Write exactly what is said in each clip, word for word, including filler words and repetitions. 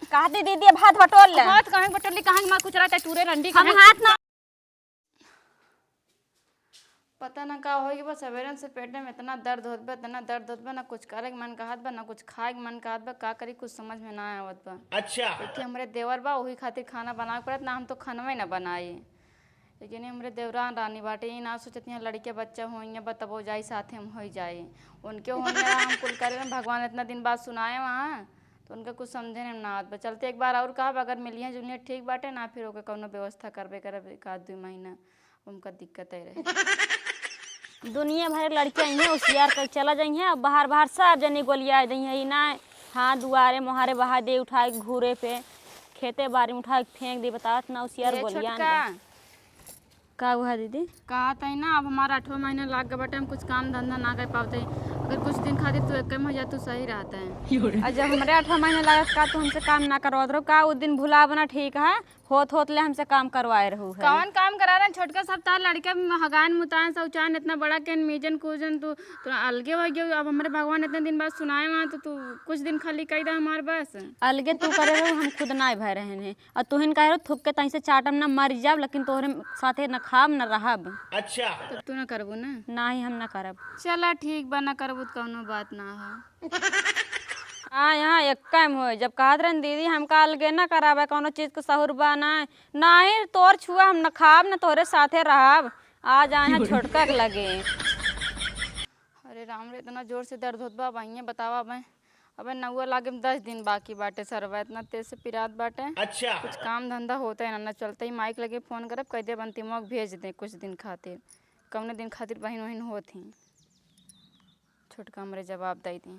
कहा दे दीदी, अब हाथ बटोर ले। हाथ काहे बटोर ली? कहाँ की मार कुछ रहता है, टूरे रंडी हम कहाँ? हाथ ना। पता ना का होई कि बस सवेरन से पेट में इतना दर्द होत बा, इतना दर्द होत बा, ना कुछ करे के मन कहत बा, ना कुछ खाए के मन कहत बा, का करी कुछ समझ में ना आवत बा। अच्छा। एक ठे हमरे देवर बा, वही खातिर खाना बनावे के पड़त, ना हम तो खानवे ना बनाई। लेकिन ये हमरे देवरान रानी बाटे, ई ना सोचत यहाँ लड़के बच्चा होइए, बतबो जाई साथे हम होई जाई। उनके होइए हम कुल करे, भगवान इतना दिन बाद सुनाए वहाँ, तो उनका कुछ समझे में ना आवत बा। चलते एक बार और कहब, अगर मिलिए जुलिए ठीक बाटे, ना फिर ओके कौनो व्यवस्था करबे करब एक आध दू महीना। उनका दिक्कत है रहे। दुनिया भर लड़कियां इहें होशियार कर चला जाइहें, अब बाहर बाहर सब जनी गोलियाए दइहें। ई ना, हाँ, दुआरे मोहारे बहा दे, उठाए के घूरे पे, खेते बारी में उठाए के फेंक दे। बतावत ना होशियार ये गोलियान छोटका। बा। का हुआ दीदी? कहत है ना, अब हमारा आठवां महीना लाग गए बाटे, हम कुछ काम धंधा ना कर पावत है। अगर कुछ दिन खातिर तू एक में हो जा, तू सही रहत है। और जब हमरे आठवां महीना लागत, का तू हमसे काम ना करवात रहो? का उ दिन भुला बना ठीक है? होत होत ले हमसे काम करवाए रहू है। कौन काम करा रहे हैं? छोटका सब तार लड़के हगान मुतान शौचान इतना बड़ा के मीजन कूजन तू, तू अलगे हो गयो। अब हमरे भगवान इतने दिन बाद सुनाए वहाँ तो तू कुछ दिन खाली कह दे हमार बस। अलगे तू करे रहू, हम खुद ना भय रहे हैं। और तुहिन कहे रहो थुक के तहीं से चाटम ना मर जाब, लेकिन तोहरे साथे न खाब न रहब। अच्छा। तो तू ना करबू ना? ना ही हम ना करब। चला ठीक बा, ना करबू तो कौनो बात ना है। हाँ, यहाँ एक काम होए, जब कहत रहन दीदी हमका अलगे ना करावे, कौनो चीज के सहूर बा ना, नाही तोर छुआ हम न खाब, न तोहरे साथे रहब। आ जाए हैं छोटका के लगे। अरे राम रे, इतना जोर से दर्द होत बा, अब आइए बतावा, अब अबे नौवा लागे में दस दिन बाकी बाटे सरवा, इतना तेज से पिरात बाटे। अच्छा। कुछ काम धंधा होता है ना, ना चलते ही माइक लगे फोन करब, कह देब अंतिमवा के भेज दे कुछ दिन खातिर, कौने दिन खातिर बहिन वहिन होत ही। छोटका हमरे जवाब दे दी।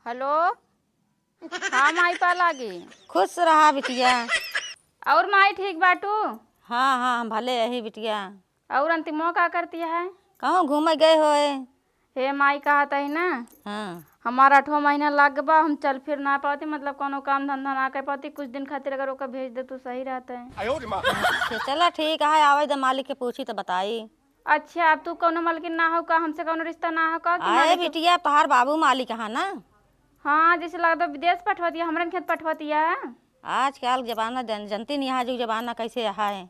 हेलो, हाँ माई पा लागी। खुश रहा बिटिया। और माई ठीक बाटू? हाँ, हाँ, हम भले यही बिटिया। और अंतिमो का करती है? कहूँ घूमे गए होए। हे माई कहत ही ना, हाँ। हमारा आठवां महीना लाग बा, हम चल फिर ना पाती, मतलब कौनो काम धंधा ना कर पाती, कुछ दिन खातिर अगर ओका भेज दे तो सही रहता है। अच्छा, चला ठीक है, आवे दे मालिक के पूछी तो बताई। अच्छा, अब तू कौनो मालकिन ना हो का? हमसे कौनो रिश्ता ना हो का कि आए मालिक? बिटिया, तोहार बाबू मालिक है ना? हाँ, जैसे लगता विदेश पठवतिया, हमरन खेत पठवतिया। आजकल जमाना जन-, जनती नहीं, आज जमाना कैसे है।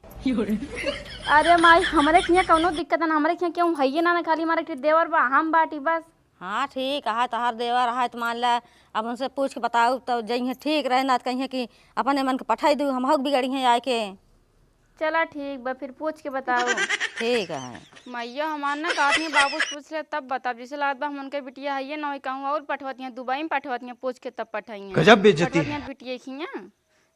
अरे माई, हमरे खिया कौनो दिक्कत ना, हमरे खिया केहू हइये ना, ना खाली हमारे एक ठे देवर बा, हम बाटी बस। हाँ, ठीक है, तोहार देवर है तो मान ला, अब उनसे पूछ के बताऊ तो जइहे ठीक रहे, ना तो कहिए कि अपने मन के पठाई दू, हम हक बिगड़ी हैं आए के। चला ठीक बा, फिर पूछ के बताओ। ठीक है। मैया हमार ना कहत ही बाबू से पूछ ले तब बताब, जैसे लागत बा हम उनके बिटिया हइये ना होई, कहूँ और पठवतिया, दुबई में पठवतिया, पूछ के तब पठाइए। गजब बेइज्जती है। पठवतिया बिटिया खिया,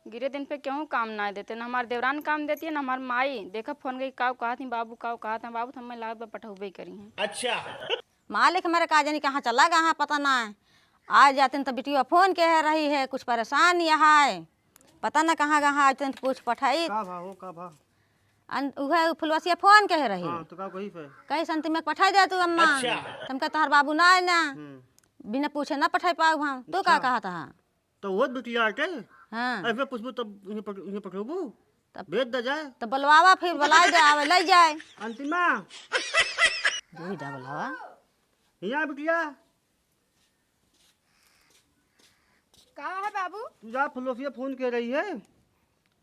गिरे दिन पे केहू काम ना देते, ना हमार देवरान काम देती है, ना हमार माई। देखा फोन गई काऊ कहत ही बाबू, काऊ कहत है बाबू, तो हमें लागत बा पठौबे करी हैं। अच्छा। मालिक मेरे का जानी कहाँ चला गया है, पता ना। आ जाते तो बिटिया फोन के रही है, कुछ परेशान यहाँ है, पता ना कहाँ गया है, आज तो पूछ पठाई। का भा हो, का भा? अन-, उहे फुलवसिया फोन के रही। हाँ, तो का कही फे? कही संती में पठाई दे तू अम्मा। अच्छा। तुमका तोहर बाबू ना आए ना, हम्म। बिना पूछे ना पठाई पाऊ हम। तू का अच्छा। कहत हा? तो वो बिटिया के हाँ। ऐसे पूछबू तब उन्हें पक-, उन्हें पकड़बू? तब भेज दे जाए। तब बुलवावा, फिर बुलाए दे, आवे, ले जाए। अंतिमा। दे ही दे बुलावा। हिया बिटिया। का है बाबू? तू जा, फुलवसिया फोन के रही है।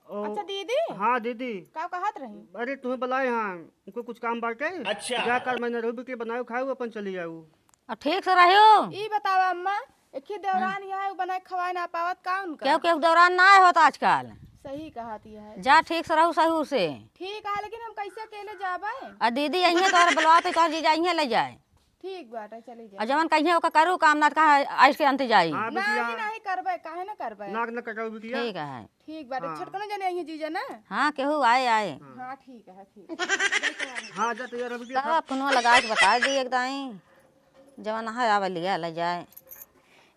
ओ, अच्छा दीदी। हाँ दीदी। का कहत रही? अरे तुम्हें बुलाए हाँ, उनको कुछ काम बाटे। अच्छा। जा कर मैंने रहू बिटिया बनाओ खाओ, अपन चली जाऊ। अब ठीक से रहियो। ई बतावा अम्मा, एक ही देवरान यहाँ है, उ बनाए खवाए ना पावत का उनका? क्यों, क्यों देवरान ना आए होत आजकल? सही कहत ही है। जा ठीक से रहू सहूर से। ठीक है, लेकिन हम कैसे अकेले जाबे? आ दीदी यहीं तोहरे बुलवाते, तोहर जीजा यहीं ले जाए। ठीक बाटे, चली जाए। आ जवन कहिए ओका करू काम, ना तो कहा आइस के अंत जाई। हाँ, ना, बिटिया। अभी नहीं करबे, काहे ना करबे? नाक न कटाऊ बिटिया। ठीक है। ठीक बाटे, हाँ। छोटकनो जने अइहें जीजा ना? हाँ, केहू आए, आए। हाँ, ठीक है, ठीक। हाँ, जा तैयार हो बिटिया। तब फोनवा लगा के बता दी एक दाई, जवन है आवे लिया ले जाए।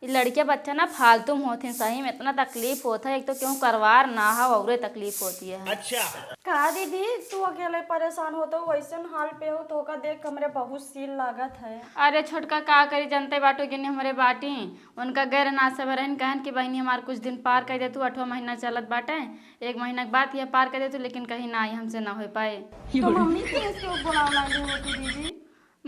ई लड़के बच्चा ना फालतू में होत हैं, सही में इतना तकलीफ होत है, एक तो केहू करवार ना हो, औरे तकलीफ होती है। अच्छा। का दीदी, तू अकेले परेशान होत हो, वैसन हाल पे हो, तो ओका देख के हमरे बहुत सील लागत है। अरे छोटका, का करी, जनते बाटू कि हमरे बाटी, उनका गैर ना सबर रहन, कहन कि बहिनी हमार कुछ दिन पार कर दे तू, आठवां महीना चलत बाटे, एक महीना के बाद यह पार कर दे तू, लेकिन कहीं ना आई, हमसे ना हो पाए। तो मम्मी के इसके बुलाव लागे हो तू दीदी?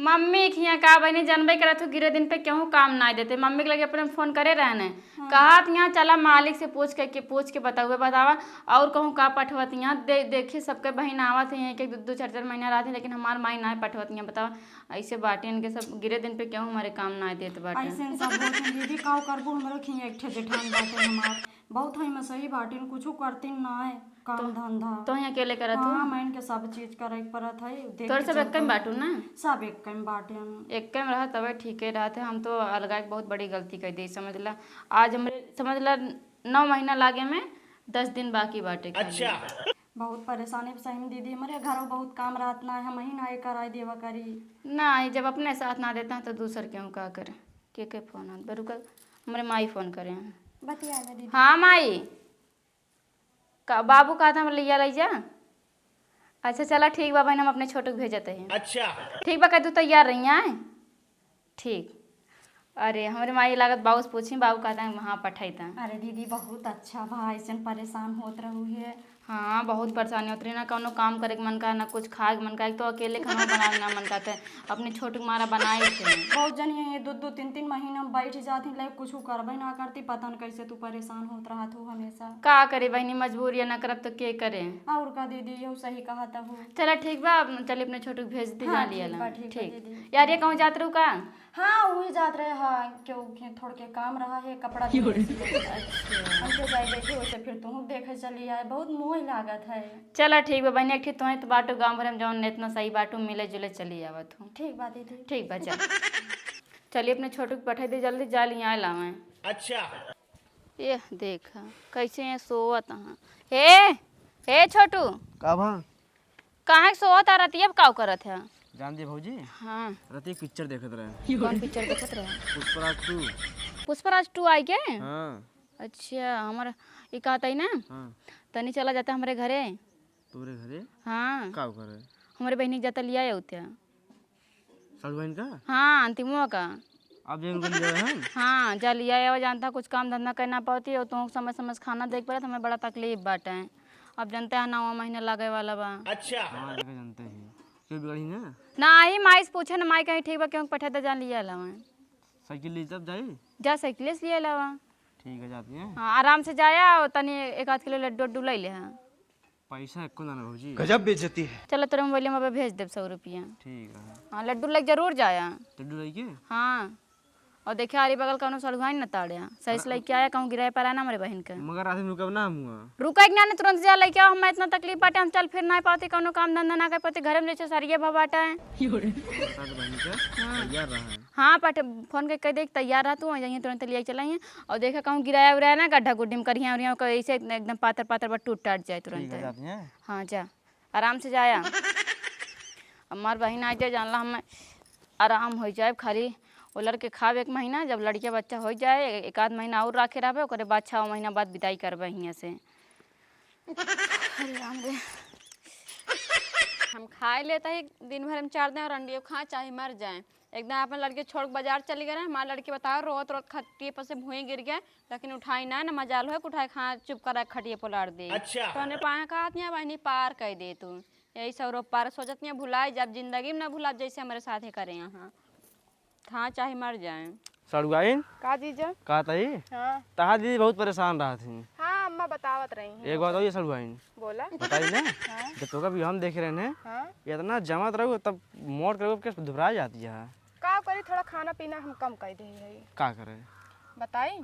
मम्मी के हियाँ का बहिनी, जनबे करत हो, गिरे दिन पे केहू काम नाय देते। मम्मी के लगे अपने फोन करे रहने, हाँ। कहत हियाँ चला मालिक से पूछ के, के पूछ के बतावे, बतावा। और कहूँ का पठवत हियाँ, दे, देखी सबके बहिन आवत है, एक एक दो दो चार चार महीना रहत है, लेकिन हमार माई नाय पठवत हियाँ, बतावा। ऐसे बाटे इनके सब, गिरे दिन पे केहू हमारे काम नाय देत बाटे। ऐसे सब होत है दीदी, का करबो, हमरो खियाँ एक ठे जेठान बाटे हमार, बहुत है में सही बाटे, कुछो करतीन नाय। काम तो, धंधा। तो ही अकेले करत हो? हाँ, मैं इनके सब चीज करे के पड़त है, देख तोर के सब चलत एक्के में है। बाटू ना? सब एक्के में बाटे हम। एक्के में रहा तबे ठीके रहत है। हम तो अलगा एक बहुत बड़ी गलती कर दी, समझ ला। आज हमरे, समझ ला, नौ महीना लागे में दस दिन बाकी बाटे खाली। अच्छा। बहुत परेशानी सही में दीदी, हमरे घरों बहुत काम रहत ना है, हम ही ना ये कराई देवा करी। ना, ये जब अपने साथ ना देता है तो दूसर केहू का करे? के के फोन आत बा? रुका, हमरे माई फोन करे हैं। बतिया ले दीदी। हाँ माई। का बाबू कहत हम लिया लई जा? अच्छा चला ठीक बा बहिन, हम अपने छोटू के भेजत ही। अच्छा। ठीक बा, कह तू तैयार रही आए। ठीक। अरे हमरे माई लागत बाबू से पूछी, बाबू कहत हैं वहाँ पठाई ता। अरे दीदी बहुत अच्छा बा, ऐसन परेशान होत रहू है। हाँ बहुत परेशानी होत रही ना, कौनो काम करे के मन का ना कुछ खाए के मन का, एक तो अकेले खाना बनावे के ना मन करते। अपने छोटू के मारा बनाई थे। बहुत जनी है, दो दो तीन तीन महीना में बैठ जाती, लाइक कुछ करबे ना करती, पता न कैसे तू परेशान होत रहत हो हमेशा। का करे बहिनी, मजबूरी है, ना करब तो के करे? और का दीदी, यहू सही कहत हो। चला ठीक बा, अब चली अपने छोटू के भेज दी, हाँ, जा लिया ठीक ला। बा, ठीक बा ठीक। दीदी। यार ये कहूँ जात रहू का? हाँ, वही जात रहे, हाँ, क्यों के थोड़ के काम रहा है, कपड़ा धोए के। अच्छा। हम तो जाए देखे, उसे फिर तू देखे चली आए, बहुत मोह लागत है। चला ठीक बा बहिनी, एक ठे तोहे तो बाटू गाँव भर में जौन इतना सही बाटू, मिले जुले चली आवत हूँ। ठीक बा दीदी। ठीक बा, जा। चलिए अपने छोटू के पठाई दे, जल्दी जा लिया लावे। अच्छा। ये देख कैसे ये सोवत हैं। हे, हे छोटू। का भा? काहे के सोवत आ रतिया, अब काव करत है? जान दे भौजी। हाँ। रतिया पिक्चर देखत रहे। कौन पिक्चर देखत रहे? पुष्पराज टू। पुष्पराज टू आई के? हाँ। अच्छा, हमार ई कहत ही ना। हाँ। तनी चला जाता हमरे घरे। तोरे घरे? हाँ। का करे? हमरे बहिनी के जाता लिया आउते। साढ़ू बहिन का? हाँ, अंतिमवा का। अब जे उनके लिए हम? हाँ, जा लिया आवा, जानता कुछ काम धंधा कर ना पाती और तुम समय समय से खाना देख पड़त, हमें बड़ा तकलीफ बाटे। अब जानते हैं नवा महीना लागे वाला बा। अच्छा। हाँ, देखे जानते हैं। क्यों बिगड़ी ना? ना ही माई से पूछे ना, माई कहीं ठीक बा, क्यों पठे दे, जान लिया लावा। साइकिल ले तब जाई? जा साइकिल से लिया लावा। ठीक है, जाती है। हाँ, आराम से जाया और तनी एक आध किलो लड्डू उड्डू ले ले। हाँ। पैसा एको ना ना भौजी। गजब बेइज्जती है। चलो तोरे मोबाइल में अबे भेज देब सौ रुपया। ठीक है। हाँ, लड्डू लेके जरूर जाया। लड्डू लेके? हाँ। और देखे आरी बगल कौनो सड़ुआइन न ताड़े, सही से लेके आया, कहूँ गिराए पर आना हमरे बहिन के। मगर आदमी रुकब ना हुआ। रुका एक ना, तुरंत जा लेके आओ, हम इतना तकलीफ बाटे, हम चल फिर ना पाती, कौनो काम धंधा ना कर पाती, घरे में जैसे सरिये भा बाटा है। बता दे बहिनी के, हाँ। तैयार रहा है। हाँ, पट-, फोन के कह दे कि तैयार रह तू, वहीं जाइए तुरंत ले चलाइए। और देखा कहूँ गिराया उराया ना, गड्ढा गुड्ढी में करिया उरिया, ओकर ऐसे एकदम पातर पातर बा, टूट टाट जाए तुरंत। ठीक है, जाती हैं। हाँ, जा, आराम से जाया। हमार बहिन आ जाए, जानला हम आराम हो जाए, खाली वो लड़के खाब एक महीना, जब लड़के बच्चा हो जाए, एक आध महीना और राखे रहबे, ओकरे बाद छः महीना बाद विदाई करबे हियाँ से। अरे राम रे। हम खाए लेता ही दिन भर में चार दिन और अंडियो खा चाहे मर जाए। एक दिन अपन लड़के छोड़ के बाजार चली गए रहे, हमारे लड़के बताओ रोत रोत खटिए पर से भुई गिर गए, लेकिन उठाई ना, ना मजाल होए, उठाए खा चुप करा खटिए पर लाड़ दे। अच्छा। तो उन्हें पाए कहा थी, बहनी पार कह दे तू, यही सब रो पार सोचत नहीं भुलाई, जब जिंदगी में ना भुलाब जैसे हमारे साथ ही करे यहाँ। हाँ, चाहे मर जाए। सड़ुआइन? का जीजा? का तई? हाँ। तहार दीदी बहुत परेशान रहत ही। हाँ, अम्मा बतावत रही हैं। एक बात और ये सड़ुआइन। बोला। बताई ना? हाँ। जब तोका भी हम देखे रहे हैं, हाँ। इतना जमत रहू, तब मोट करबो के दुबरा जाती है। का करी, थोड़ा खाना पीना हम कम कर दे है। का करे? बताई?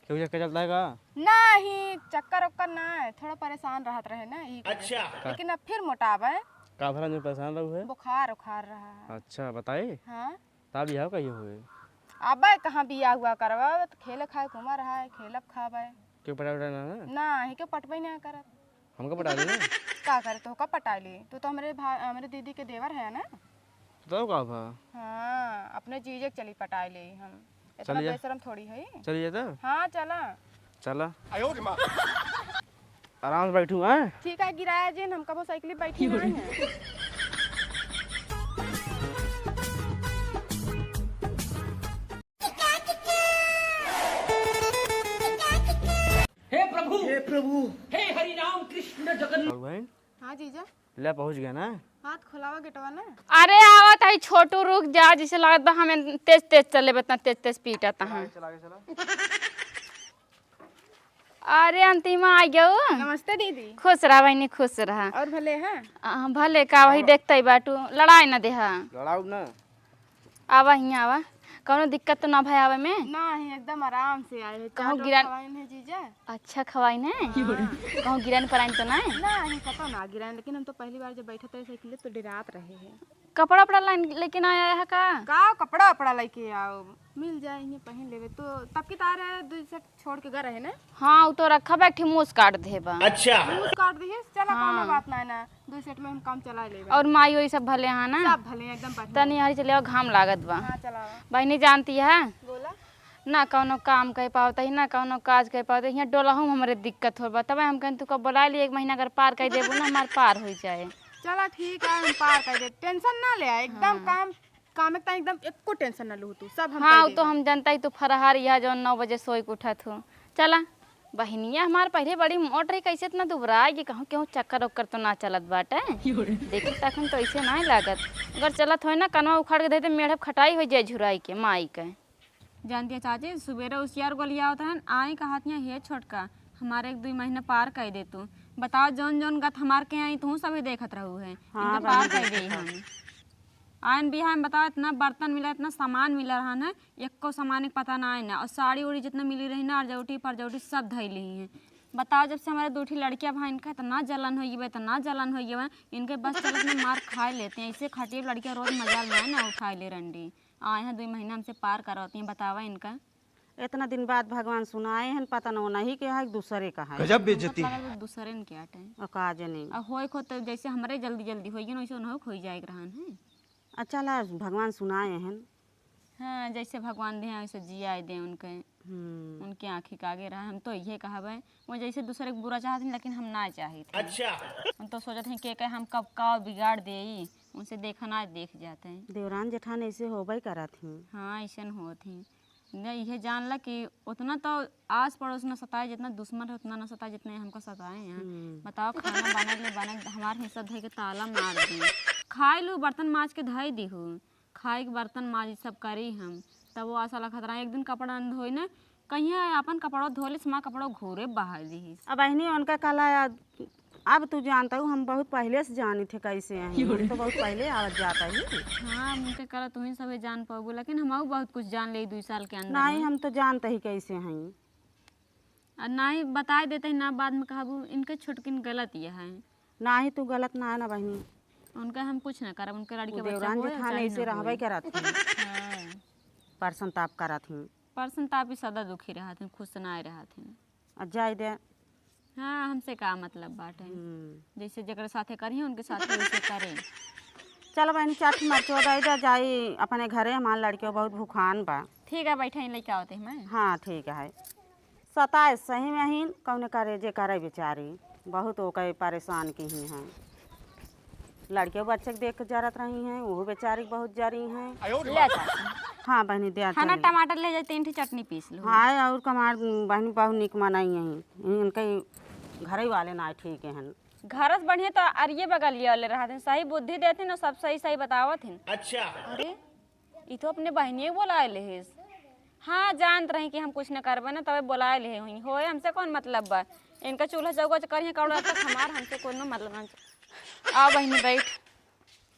क्यों चक्कर चलता है का? नहीं, चक्कर उक्कर ना है, थोड़ा परेशान रहत रहे ना, ई वजह से। अच्छा। लेकिन अब फिर मोटाब है। का भला जो परेशान रहू है? बुखार उखार रहा है। अच्छा, बताई? हाँ। ता बियाह कहियो हुए? अबे कहाँ बियाह हुआ करवा, तो खेले खाए के उमर है, खेलब खाबे। क्यों पटा उटा ना है? ना, ही क्यों पटबे ना करत। हमको पटा ली ना। का करे, तोहका पटा ली? तू तो हमरे भा-, हमरे दीदी के देवर है ना? तो का भा? हाँ, अपने जीजे के चली पटाए ले हम। इतना चलिए। बेशरम थोड़ी है। चलिए तो। हाँ, चला। चला। आराम से बैठू, हैं? ठीक है, गिराया जिन, हम कबो साइकिल पे बैठी ना है। हे प्रभु, हे प्रभु। हे हरि राम कृष्ण जगन्नाथ। और बहन? हाँ जीजा। ले पहुँच गया ना? हाथ खोलावा गेटवा ना। अरे आवत है छोटू, रुक जा, जैसे लागत बा हमें तेज तेज चले बा, इतना तेज तेज पीटत है। चला आगे, चला आगे, चला। अरे अंतिमा आ गयो। नमस्ते दीदी। खुश रहा बहिनी, खुश रहा। और भले है? आ, भले का, वही और देखते ही बाटू, लड़ाई ना देहा। लड़ाऊ ना। आवा हियाँ आवा, कौनो दिक्कत तो ना भय आवे में? ना ही, एकदम आराम से आए हैं। कहूँ चाट गिरन खवाइन है जीजा। अच्छा खवाइन है? हाँ। कहूँ गिरन पराइन तो ना है? ना ही, कतो ना गिरन, लेकिन हम तो पहली बार जब बैठे थे साइकिल तो डरात रहे हैं। कपड़ा उपड़ा लाइन लेके ना आया है का? का कपड़ा उपड़ा लेके आओ, मिल जाए, इहे पहन लेवे। तो तब की तारे दुई सेट छोड़ के गए रहे ना? हाँ, उ तो रखा बैठी, मूस काट देबा। अच्छा। मूस काट दिहिस, चला, हाँ। कौनो बात ना है ना, दुई सेट में हम काम चला लेबे। और माई ओई सब भले हाँ ना? सब भले हैं, एकदम बढ़िया। तनी हरी चले आओ, घाम लागत बा। हाँ, चलावा। बहिनी जानती है? बोला। ना कौनो काम कर पावत ही, ना कौनो काज कर पावत ही। यहाँ डोलहू में हमरे दिक्कत हो बा, तब हम कहन तू कब बोला ली, एक महीना अगर पार कर देबू ना, हमार पार हो जाए। चला ठीक है, हम पार कर दे, टेंशन ना ले, एकदम हाँ। काम काम एक एकदम एको टेंशन ना लू तू, सब हम हाँ, कर उ तो देबे। हम जनता ही तू फरहार यह जौन नौ बजे सोई के उठत हो। चला, बहिनिया हमार पहले बड़ी मोट रही, कैसे इतना दुबराई कि कहूँ केहू चक्कर ओक्कर तो ना चलत बाटे। देखी तखन तो ऐसे ना लागत। अगर चलत होई ना, कनवा उखाड़ के दे दे, मेढ़ब खटाई हो जाए झुराई के, माई के। जानती है चाची, सुबेरे उसियार गोलिया होत रहन, आई कहत हियाँ, "हे छोटका, हमारे एक दुई महीना पार कर दे तू।" बताओ, जौन जौन गत हमार के आई, तू सभी देखत रहू है। हाँ, इनके पार बहिनी, कर दे देखत हम। आयन बिहान बताओ, इतना बर्तन मिला, इतना सामान मिला रहा ना, एको सामान के पता ना आए ना। और साड़ी उड़ी जितना मिली रही ना, अरजौटी परजौटी सब धई ली हैं। बताओ, जब से हमारे दो ठी लड़कियां भाई, इनका इतना जलन हो गया, इतना जलन हो गया, इनके बस चलत में मार खाए लेते हैं। ऐसे खटिए लड़कियां रोज मजाल ना है ना उठाए ले रंडी। आए हैं, दुई महीना हमसे पार करवाती हैं, बतावा इनका। इतना दिन बाद भगवान सुनाए हैं, पता न वो नहीं के है, दूसरे का है। गजब बेइज्जती। हमका तो लागल दूसरे ने किया टाइम। और का जानी। और होए खो तो जैसे हमरे जल्दी जल्दी होई गई ना, वैसे उन्हों होई जाए के रहन है। अच्छा ला, भगवान सुनाए हैं। हाँ, जैसे भगवान दे हैं, वैसे जियाए दे उनके। हम्म। उनके आँखी के आगे रहा, हम तो इहे कहबे। वो जैसे दूसरे के बुरा चाहत हैं, लेकिन हम ना चाहित हैं। अच्छा। हम तो सोचत हैं कि के हम कब का बिगाड़ देई, उनसे देखा ना देख जाते हैं। देवरान जेठान ऐसे होबे करत हैं। हाँ, ऐसन होत हैं। न, इहे जान ला कि उतना तो आस पड़ोस न सताए, जितना दुश्मन है, उतना न सताए, जितने हमको सताए हैं। हम्म। बताओ, खाना बना ले, बना, हमार हिस्सा धइ के ताला मार दी। खाए लू, बर्तन माज के धइ दीहू, खाए के बर्तन माजी, सब करी हम, तब वो आसा लखत रहा। एक दिन कपड़ा न धोई न, कहिया अपन कपड़ा धो ले, समा कपड़ा घूरे बहाई दीहिस। अब अहिनी उनका कला अब तू जानता हूँ, हम बहुत पहले से जानी थे कैसे हैं, हम तो बहुत पहले आवत जाता ही। हाँ, उनके कला तू ही सभी जान पाबू, लेकिन हम बहुत कुछ जान ले दुई साल के अंदर नहीं, में। हम तो जानते ही कैसे हैं। और ना ही बताए देते हैं, ना बाद में कहबू, इनके छोटकिन गलत ये है। ना ही तू गलत ना है ना बहिनी। उनका हम कुछ ना करब, उनके लड़के वो बच्चा देवरान होए, जेठान चाहे ऐसे ना रहबे होए। करत हैं। हाँ। परसन ताप करत हैं। परसन ताप ही सदा दुखी रहत हैं, खुश ना रहत हैं। आ जाए दे। हाँ, हमसे का मतलब बाटे? हम्म। जैसे जेकरे साथे करिहे, उनके साथे वैसे करे। चल बहिनी, चार ठो मरचो दे दे, जाई अपने घरे, हमार लड़के बहुत भूखान बा। ठीक है, बैठे ही, लेके आवते हैं मैं। हाँ, ठीक है। सताए सही में ही, कौन करे जे करे बेचारी, बहुत ओके परेशान की ही हैं। लड़के बच्चे के देख के जरत रही हैं, वो बेचारी बहुत जरी हैं। ले जा। हाँ बहिनी, दे खाना चली। टमाटर ले जाए, तीन ठे चटनी पीस लो। हाँ, और कमार बहिनी बहुत निक मनई हैं, इनके घरे वाले ना ठीक हैं। घर से बढ़िया तो अरिये बगलिया वाले रहत हैं, सही बुद्धि देत हैं ना, सब सही सही बतावत हैं। अच्छा। अरे, ई तो अपने बहिनिये के बोलाए लेहिस। हाँ, जानत रही कि हम कुछ न करबे ना, तबे बोलाए लेहे हुई। होए, हमसे कौन मतलब बा? इनका चूल्हा चौका करिहे, कौड़ा तक हमार, हमसे कोनो मतलब ना। आ बहिनी, बैठ,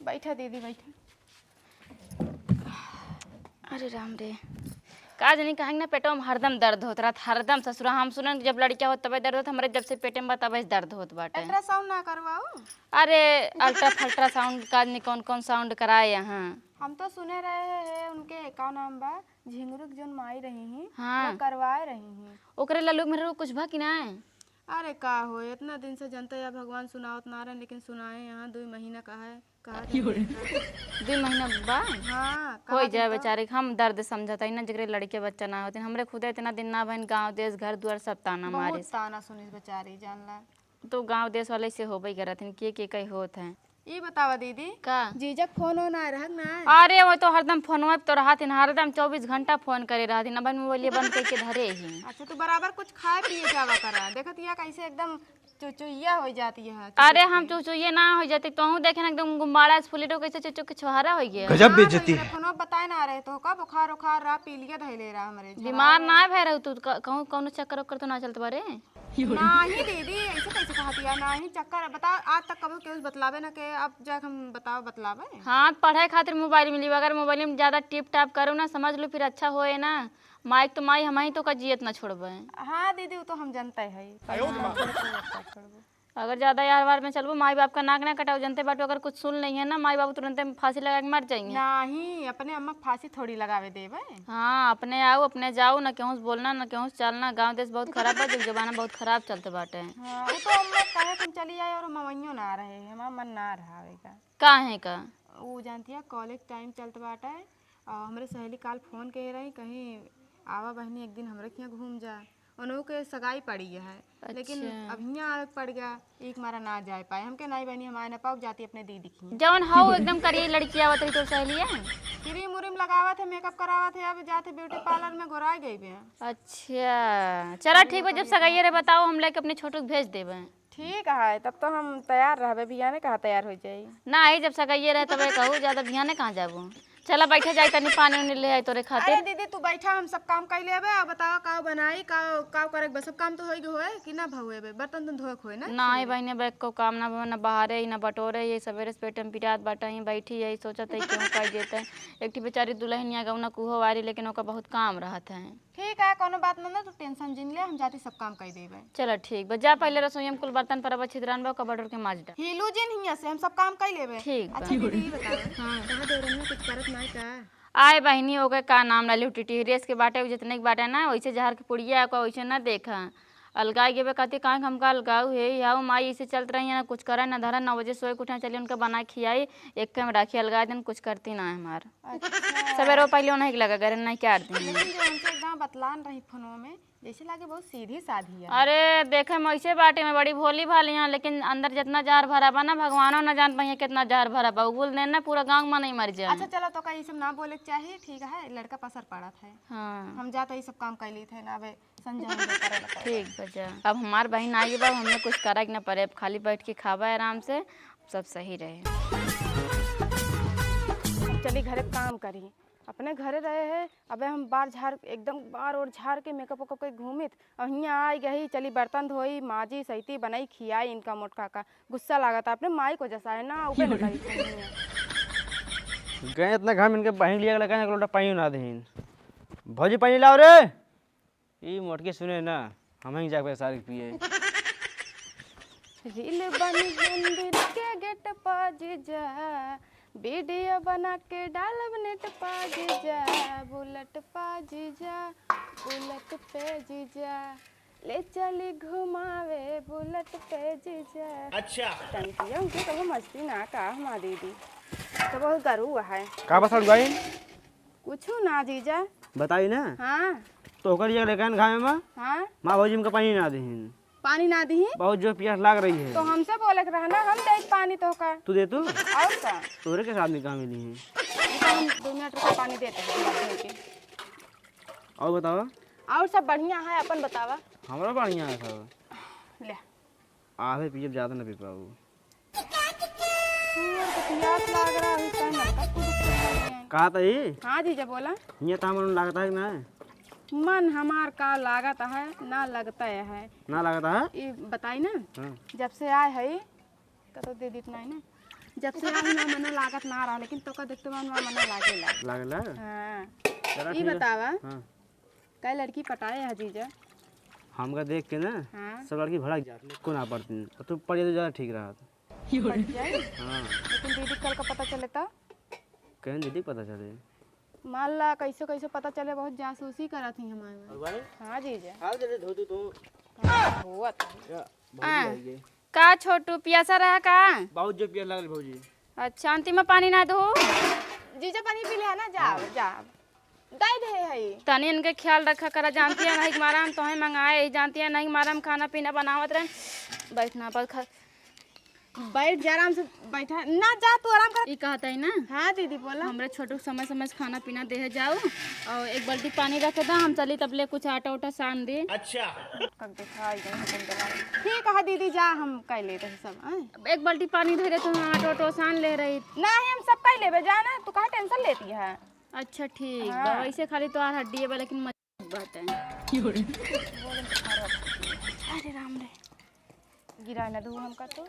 बैठा दीदी, बैठा। अरे राम रे, का जानी कहाँ ना पेटवा में हरदम दर्द होत रहत, हरदम। ससुरा हम सुनन कि जब लड़किया होत तबे दर्द होत, हमरे जब से पेटे में बा तबे से दर्द होत बाटे। अल्ट्रासाउंड ना करवाऊ? अरे अल्ट्रा फल्ट्रासाउंड का जानी कौन कौन साउंड कराए यहाँ। हम तो सुने रहे हैं उनके, का नाम बा, झिंगुरुक जोन माई रही ही, हाँ। वो करवाए रही ही। ओकरे लल्लू मेहररू कुछ भा कि नाय? अरे का हो, इतना दिन से जनता या भगवान सुनावत ना रहन, लेकिन सुनाए यहाँ दुई महीना का है, कहा दुई महीना बा? हाँ, कहा होई जाए बेचारे, हम दर्द समझत हई ना, जेकरे लड़के बच्चा ना होते। हमरे खुदे इतना दिन ना भइन, गाँव देश घर दुआर सब ताना बहुत मारिस। ताना सुनिस बेचारी, जान ला। तो गाँव देश वाले से होबे करत हन, के के कई होत है। ई बतावा दीदी, का? जीजा के फोन ओन आए रहक ना? अरे वो तो हरदम फोनवे पे तो रहत हन, हरदम चौबीस घंटा फोन करे रहत हन, अपन मोबाइल बंद करके धरे ही। अच्छा, तो बराबर कुछ खाए पिए जावा करा, देखत या कैसे एकदम चुचुइया हो जाती है। अरे, हम चुचुइया ना हो जाती, तोहू देखे ना, एकदम गुब्बारा से फूली, तो कैसे चुचु के छोहारा हो गया। गजब बेइज्जती है। फोनो बताए ना रहे तो का बुखार उखार रहा, पीलिया धैले रहा हमरे, बीमार ना भय रहू तू, क-, कहूँ कौनो चक्कर उक्कर तो ना चलत बारे? नाही दीदी, ऐसे कैसे कहती है? नाही चक्कर, बता, आज तक कबो केहू बतलावे ना के, अब जाके हम बताओ बतलावे। हाँ, पढ़े खातिर मोबाइल मिली, अगर मोबाइल में ज्यादा टिप टाप करो ना, समझ लो फिर अच्छा होए ना। माइक तो माई, हम ही तो का जियत ना छोड़बे। हाँ दीदी, वो तो हम जानते हैं। आयो रे माँ। अगर ज्यादा यार वार में चलबो, माई बाप का नाक ना कटाओ, जनते बाटू, अगर कुछ सुन लेइहैं ना, माई बाबू तुरंते फांसी लगा के मर जाइहैं। नाही, अपने अम्मा के फांसी थोड़ी लगावे देबे। हाँ, अपने आओ, अपने जाओ, ना केहू से बोलना, ना केहू से चलना। गाँव देश बहुत खराब बा, जुग जमाना बहुत खराब चलत बाटे। हाँ, वो तो अम्मा कहे तुम चली आए और मवैयो ना रहे, हमारा मन ना रहा आवेगा। काहे का? ऊ जानती है, कॉलेज टाइम चलत बाटे, और हमरे सहेली काल फोन कहे रही, कहीं आवा बहनी, एक दिन हमरे खियाँ घूम जा। उन्हों के सगाई पड़ी है, लेकिन अच्छा। अब हियाँ आवे के पड़ गया, एक मारा ना जाए पाए। हमके नहीं बहनी, हम आए ना पाओ, जाती अपने दीदी की। जौन हौ एकदम करिए लड़की आवत रही तोर सहेलिया। क्रीम उरीम लगावत है, मेकअप करावत है, अब जाते ब्यूटी पार्लर में गोराई गई बे। अच्छा, चला ठीक बा, जब सगाई रहे बताओ, हम लेके अपने छोटू के भेज देबे। ठीक है, तब तो हम तैयार रहबे, बिहाने कहाँ तैयार हो जाई? नाही, जब सगाइए रहे तबे कहू, ज्यादा बिहाने कहाँ जाबू? चला बैठे जाई, तनी पानी उनी ले आई तोरे खातिर। अरे दीदी, तू बैठा, हम सब काम कर लेबे। अब बताओ, का बनाई, का, का करे के बा? सब काम तो होई के होए कि ना भउए बे? बर्तन तो धोए के होए ना? नाही बहिनी, अब एको काम ना भवे, ना बहारे ही, ना बटोरे ही, सबेरे से पेट में पिरात बाटे ही, बैठी है, सोचत है क्यों कर देते। एक ठी बेचारी दुल्हनिया गौना कुहो वारी, लेकिन ओका बहुत काम रहत है। ठीक है, कोनो बात ना, ना, तू टेंशन जिन ले, हम जाती सब काम कर देबे। चला ठीक बा, जा पहले रसोई में कुल बर्तन परबा छितरान बा, ओका बटोर के माज डाल। हिलू जिन हियाँ से, हम सब काम कर लेबे। ठीक बा। अच्छा दीदी, ई बताओ, हाँ। कहाँ देवरनिया कुछ करत नाई का? आए बहिनी, ओके का नाम ना लिहू, टिटिहरेस के बाटे, उ जितने के बाटे ना, वैसे जहर के पुड़िया ओका वैसे ना देखा। अलगाई गेबे कहती, कहाँ के हमका अलगाऊ है, हाउ माई, इसे चलत रही है ना, कुछ करे ना धरे, नौ बजे सोए के उठे, चली उनके बनाए खियाई, एक में राखी अलगाई दिन, कुछ करती ना है हमार। अच्छा। सवेरे पहले उन्हें के लगा करे, नहीं क्या दिन। लेकिन जो हमसे एकदम बतलान रही फोनवा में, जैसे लागे बहुत सीधी साधी है। अरे, देखे में ऐसे बाटे में बड़ी भोली भाली है, लेकिन अंदर जितना जहर भरा बा ना, भगवानो ना जान पाइए कितना जहर भरा बा। उगुल देन ना, पूरा गाँव में नहीं मर जाए। अच्छा, चलो, तो का ये सब ना बोले के चाहिए, ठीक है, लड़का पसर पड़त है। हाँ। हम जाते ही सब काम कर ली थे ना, अबे संजय हम लोग करे ना करे। ठीक बा, जा। अब हमार बहिन आई बा, हमें कुछ करे के ना पड़े, अब खाली बैठ के खावा आराम से, सब सही रहे। चली घरे काम करी, अपने घरे रहे है। अबे हम बार झार, एकदम बार और झार के मेकअप वेकअप के घूमित, और हियाँ आई गई, चली बर्तन धोई, माजी, सैती, बनाई, खियाई इनका मोटका का। गुस्सा लागत अपने माई को जैसा है ना, ऊपर निकाली। गए इतना घाम, इनके बहिन लिया लगा, एक लोटा पानी ना देहिन। भौजी, पानी लाओ रे। ई मोटकी सुने ना, हम ही जाके सारी पिए। रील बनी मंदिर के गेट पा जीजा, वीडियो बना के डालब नेट पा जीजा, बुलेट पा जीजा, बुलेट पे जीजा, ले चली घुमावे बुलेट पे जीजा। अच्छा। टंकिया उनके कबो मस्ती ना का हमार दीदी, तो बहुत गरू है। का बस अड़ुआई? कुछ ना जीजा। बताई ना। हाँ। तो ओकर ये लेकिन घामे में। हाँ। माँ भौजी हमका पानी ना देहिन। पानी ना देहिन? बहुत जोर पियास लाग रही है। तो हमसे बोले के रहा ना, हम दे पानी तो का। तू दे तू? और का? तोरे के साथ में कहाँ मिली है? तो हम दो मिनट रुको, पानी देते हैं, हाथ धो के। और बतावा? और सब बढ़िया है, अपन बतावा। हमरा बढ़िया है सब। ले। आधे पियब, ज्यादा ना पी पाऊ। पियर के पियास लाग रहा है, इस टाइम लड़का खुद उठ के खड़े हैं। कहा था ये? हाँ जीजा, बोला। ये तो मन लागता है कि ना? मन हमार का लागत है, ना लगता है। ना लगता है? ये बताई ना, हाँ। जब से आए है, का तो दे दीत नहीं ना। जब से आए ना, मना लागत ना रहा, लेकिन तो का देखते मन, मन मना लागेला। लागेला? हाँ। चला ये ठीक है। बतावा, हाँ। कई लड़की पटाए है जीजा? हमका देख के ना, हाँ। सब लड़की भड़क जात, को ना पड़ती। और तू पड़ जाते ज्यादा ठीक रहत। पड़ जाए? हाँ। लेकिन दीदी कल का पता चले तो? कहें दीदी पता चले? मान ला कैसे कैसे पता चले, बहुत जासूसी करत ही हमारे में। और भाई? हाँ जीजा। हाल जल्दी धो तू, तू। हाँ, हुआ तो। या, भौजी हाँ। आई है। का छोटू, पियासा रहा का? बहुत जोर पियास लागल भौजी। अच्छा, अंतिम में पानी ना दो। जीजा पानी पी ले है ना, जाओ, हाँ। जाओ। दे दे है। तनी इनके ख्याल रखा करा, जानती है नहीं मारा हम तोहे मंगाए ही, जानती है नहीं मारा हम खाना पीना बनावत रहे। बैठना पर खा-, बैठ जा, आराम से बैठा। ना जा, तू आराम कर। ई कहत है ना? हाँ दीदी, बोला। हमरे छोटू समय समय से खाना पीना देहे जाऊ, और एक बाल्टी पानी रखे दा, हम चली तब ले कुछ आटा उटा सान दे। अच्छा। कब देखा आई गई हम जवान। ठीक है दीदी, जा, हम कर लेते हैं सब, आए। एक बाल्टी पानी धरे तो हम आटा उटा सान ले रही। नहीं, हम सब कर लेबे, जा ना, तू काहे tension लेती है? अच्छा ठीक बा, हाँ। वैसे खाली तोहार हड्डी है बा, लेकिन बात है। अरे राम रे, गिरा न दू हमका तो।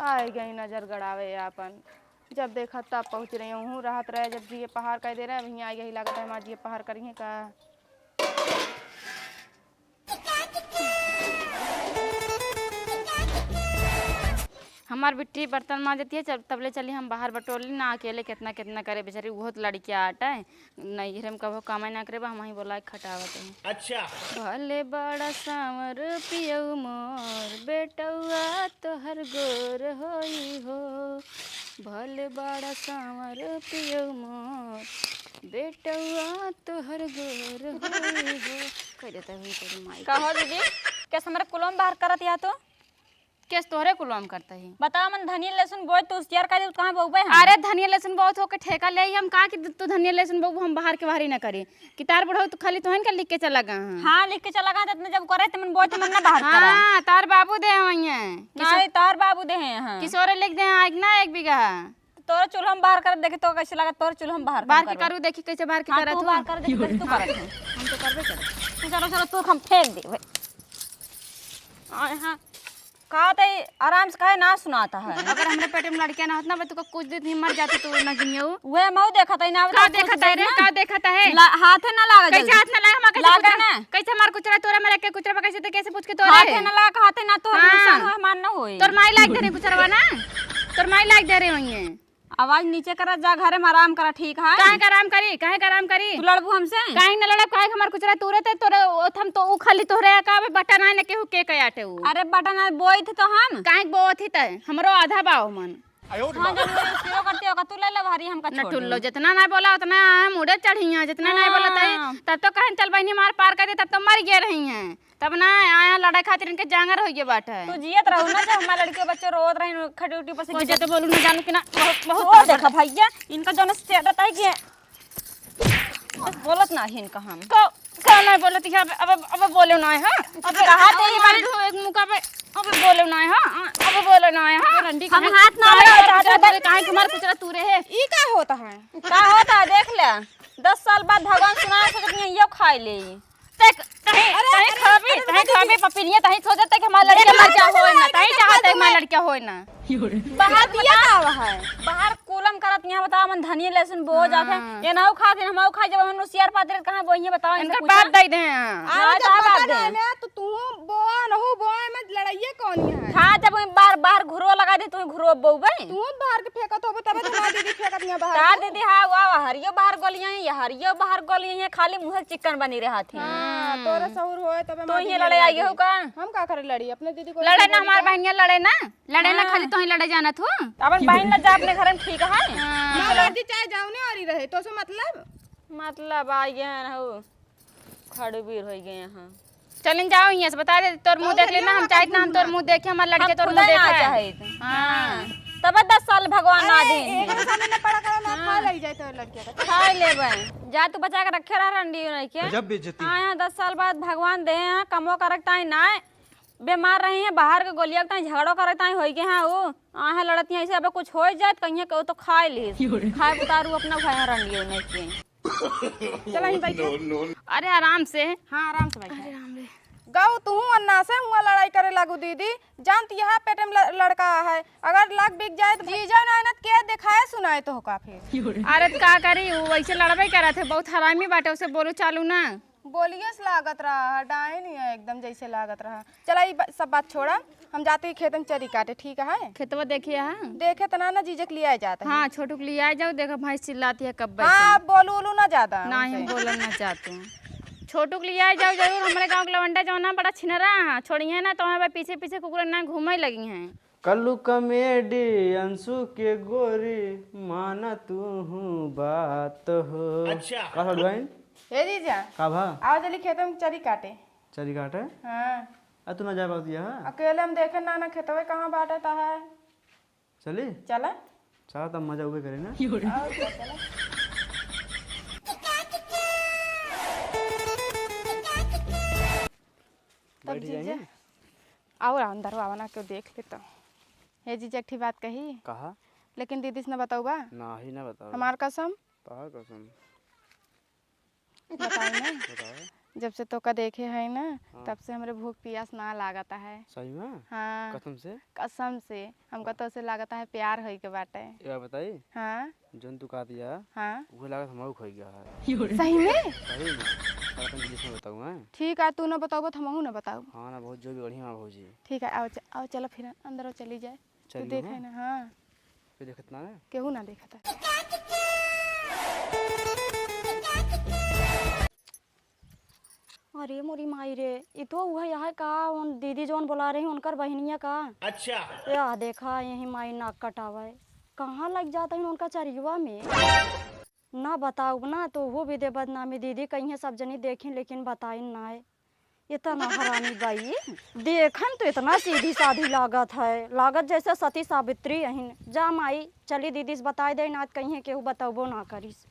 आई गई नजर गड़ावे आपन, जब देखा तब पहुँच रही हूँ। रहत रहे जब जिए पहाड़ कर दे रहे, वहीं आई गई, लागत है हमार जिए पहाड़ करिए का। हमार बिट्टी बर्तन मांजती है, चल, तबले चली हम बाहर बटोली ना, अकेले कितना कितना करे बेचारी, उहो तो लड़किया आटा है, नैहरे में कबो कमाई ना करे बा, हम ही बोला के खटावत है। अच्छा। भले बड़ा सांवर पियऊ मोर, बेटौआ तोहर गोर होई हो, भले बड़ा सांवर पियऊ मोर, बेटौआ तोहर गोर होई हो। कह देता हुई तेरी माई। कहो दीदी, केस हमरे कुलम बाहर करत या तो? केस तोहरे कुलम करता ही। बताओ, मन धनिया लहसुन बोए तो उसियार कर दे, कहाँ बोबे हम? अरे धनिया लहसुन बहुत होके ठेका ले आई हम, कहा कि तू धनिया लहसुन बोबू, हम बाहर के बाहर ही ना करी। कि तार बुढ़ऊ तो खाली तोहन का लिख के चला गए हैं। हाँ, लिख के चला गए, तो इतने जब करे तो मन बोए तो मन ना बाहर करा। हाँ, तार बाबू दे वही है। नहीं, तार बाबू दे हैं, हाँ। किशोरे लिख दे हैं, एक ना एक बीघा। तोरे चूल्हा में बाहर कर, देखी तो कैसे लागत, तोरे चूल्हा में बाहर बाहर के करू। करू, देखी कैसे बाहर के हाँ, करत तू हो। बाहर कर, देखी कैसे तू करत हो। हम तो करबे करब। तू चलो, चलो, तू हम फेंक दे भाई। आए हाँ, का तई आराम से काहे ना सुनाता है? अगर हमरे पेट में लड़कियां ना होत ना, मैं तुका कुछ दिन ही मर जाती तू ना गिनियो। वे मऊ देखत है ना, का देखत है रे? का देखत है? ला-, हाथे ना लागे कैसे जल्दी। हाथ ना लागे? हमार कैसे लागे कुचरा? ना। कैसे हमार कुचरा तोरे में रख के कुचरा पे कैसे ते कैसे पूछ के तोरे? हाथे ना लागे, हाथे ना तोरे हाँ। नुकसान हो, हमार ना होई। तोर माई लाग दे रे कुचरवा ना। तोर माई लाग दे रे वहीं। आवाज नीचे करा, जा घरे में आराम करा, ठीक है? काहे का आराम करी? काहे का आराम करी? तू लड़बू हमसे? काहे न लड़ब? काहे हमार कुचरा तूरे ते तोरे ओथम तो उ खाली तोहरे का बे बटा ना ने केहू के कयाटे उ। अरे बटा ना बोई थे तो हम। काहे बोत ही ते? हमरो आधा बाओ मन। हाँ, जब वो सेवा करती होगा, तू ले ले भारी हमका न छोड़ टुल्लो, दे। जितना ना बोला उतना हम उड़े चढ़ी हैं, जितना ना बोला तई, हाँ। तब तो कहन चल बहिनी मार पार कर दे, तब तो मर गए रही हैं। तब ना आया लड़ाई खातिर इनके जांगर होइए बाटे। तू जियत रहू ना, जब हमार लड़के बच्चे रोत रही, खटी उटी पर से वो गिरत। जते बोलू ना जानू कि ना, बहुत, बहुत वो देखा भैया, इनका जौन से आदत है कि बस बोलत ना ही इनका हम। को, का ना बोलत ही, अब, अब, अब बोले ना है, हाँ? अब कहा थे ये बात? एक मुका पे, अब बोले ना है, हाँ? अब बोले ना है, हाँ? रंडी हम कहाँ, हाथ ना कहाँ लगा, कहाँ दादा, कहाँ, कहाँ हमार कुचरा तूरे है? ई का होता है? का होता है, देख ले। दस साल बाद भगवान सुनाए सोचत नहीं, यो खाई ले। तै, तहीं, अरे, तहीं अरे, खाबी, अरे, तहीं अरे, खाबी, पपिनिया, तहीं सोचत है कि हमार लड़का मर जा होए ना, तहीं चाहत है हमार लड़का होए ना। बाहर दिया का हुआ है? बाहर कुलम करत यहाँ बताओ, मन धनिया लहसुन बो जात है। हाँ। ये नाऊ खात है, हम खाई, जब हम होशियार पात्र कहाँ बोइए बताओ, इनसे इनकर पूछा। बाप दई दे हैं। अरे, ना, जब कहाँ पता बाप दे? ना, तो तू बोआ, नहु बोआ में लड़ाइए कौन है? हाँ, जब वहीं बाहर, बाहर घुरो लगा दे, तू घुरो बोबे। तू बाहर के फेंकत होबे, तबे तो हमार दीदी फेंकत नहीं बाहर का के। दीदी, हाँ, वाह, वाह, हरियो बाहर गोलियां हैं, ये हरियो बाहर गोलियां हैं, खाली मुँह चिकन बनी रहत है। हाँ, तोरा सहूर होए, तबे तो हमार ये दीदी लड़ाई लड़ाई आगे हो दे। का? हम का करे लड़ी? अपने दीदी को लड़े ना, हमार बहनिया लड़े ना, लड़े ना, हाँ। खाली तोही लड़े जानत हो। अपन बहन ना जा अपने घर में, ठीक है? हाँ। ना लड़ती चाहे जाओ ने और ही रहे, तो से मतलब? मतलब आ गया है ना हो, खड़बीर हो गए हैं। चलिन जाओ यहाँ से, बता दे, तोर मुँह देख लेना, हम चाहित ना, हम तोर मुँह देखे, हमार लड़के तोर मुँह देखा है। हाँ। तब दस साल भगवान ना दे। एक सामने न पड़ा करो, ना खा ले जाए तोर लड़के का। खा लेबे। जा तू बचा के रखे रह रंडी नहीं के। गजब बेइज्जती। हाँ, यहाँ दस साल बाद भगवान दे हैं, कमो करक ताई ना। बीमार रही हैं, बाहर के गोलिया के ताई झगड़ो करक ताई होई के हैं ऊ। आहे लड़त हैं ऐसे, अब कुछ हो जाए तो कहिए के वो तो खाए ली। खाए उतारू अपना खाए रंडी नहीं के। चला ही बैठा। अरे आराम से। हाँ, आराम से बैठा। अरे राम रे। गऊ तू अन्ना से हुआ लड़ाई करे लागू दीदी, जानत यहाँ पेट में ल-, लड़का है, अगर लाग बिक जाए तो जीजा ना आनत के दिखाए सुनाए तो का फिर। अरे त का करी, वो वैसे लड़बे करत है, बहुत हरामी बाटे, उसे बोलो चालू ना। बोलिए से लागत रहा है, डाइन ही है एकदम जैसे लागत रहा। चला ई ब-, सब बात छोड़ा, हम जाते ही खेत में चरी काटे, ठीक है? खेतवा देखिए, हाँ। देखे तना ना जीजे के लिए आ जाता है। हाँ, छोटू के लिए आ जाओ, देखो भैंस चिल्लाती है कब हाँ, बैठे। अब बोलू उलू ना ज्यादा नहीं, उनसे। हम बोलन ना चाहते हैं। छोटू के लिए आ जाओ जरूर, हमारे गाँव के लवंडा जो ना बड़ा छिनरा है, छोड़िए ना तो हमारे पीछे पीछे कुकुर ना घूमे लगी हैं। कल्लू कॉमेडी अंशु के गोरी माना तू हूँ बात हो। अच्छा। का छोड़ बहन? हे जीजा। का भा? आओ जल्दी खेत में चरी काटे। चरी काटे? हाँ। अब तू ना जा पाती है, हाँ? अकेले हम देखे ना, ना खेतवे कहाँ बाटे तहार। चली? चला। चला, तब मजा उबे करे ना। और क्या, चला। तब बैठ जीजा, जाइए। और अंदर आवा ना, केहू देख ले तो। हे जीजा, एक ठी बात कही। कहा? लेकिन दीदी से ना बतौबा? नाही, ना बताओ। हमार कसम? तहार कसम। बताई ना। बताओ। जब से तोका देखे है ना, हाँ। तब से हमरे भूख पियास ना लागता है। सही में? हाँ। कसम से? कसम से। हमका हाँ। तोसे लागता है प्यार होई के बाटे। ये बात बताई? हाँ। जौन तू कहा दिया, हाँ। उहे लागत हमहू खोई गया है। सही में? सही में। पर अपन दीदी से बताऊँ, हैं? ठीक है, तू ना बताओ तो हमहू ना बताओ। हाँ ना, बहुत जो भी बढ़िया है भौजी। ठीक है, आओ च-, आओ चलो फिर अंदर चली जाए। तू चलिए देखे ना। ना, हाँ। कोई देखत ना है? केहू ना देखत है। अरे मोरी माई रे, ई तो उहे है का, उन दीदी जौन बोला रही, उनकर बहिनिया का? अच्छा। या देखा, यही माई नाक कटावे, कहाँ लग जात है उनका चरियवा में। ना बताउब ना तो उहो भी दे बदनामी, दीदी कहिए सब जनी देखी लेकिन बताइन ना है। इतना हरामी बाई, देखन तो इतना सीधी साधी लागत है, लागत जैसे सती सावित्री अहिन। जा माई, चली दीदी से बताई दे, ना कहिए केहू बतौबो ना करिस।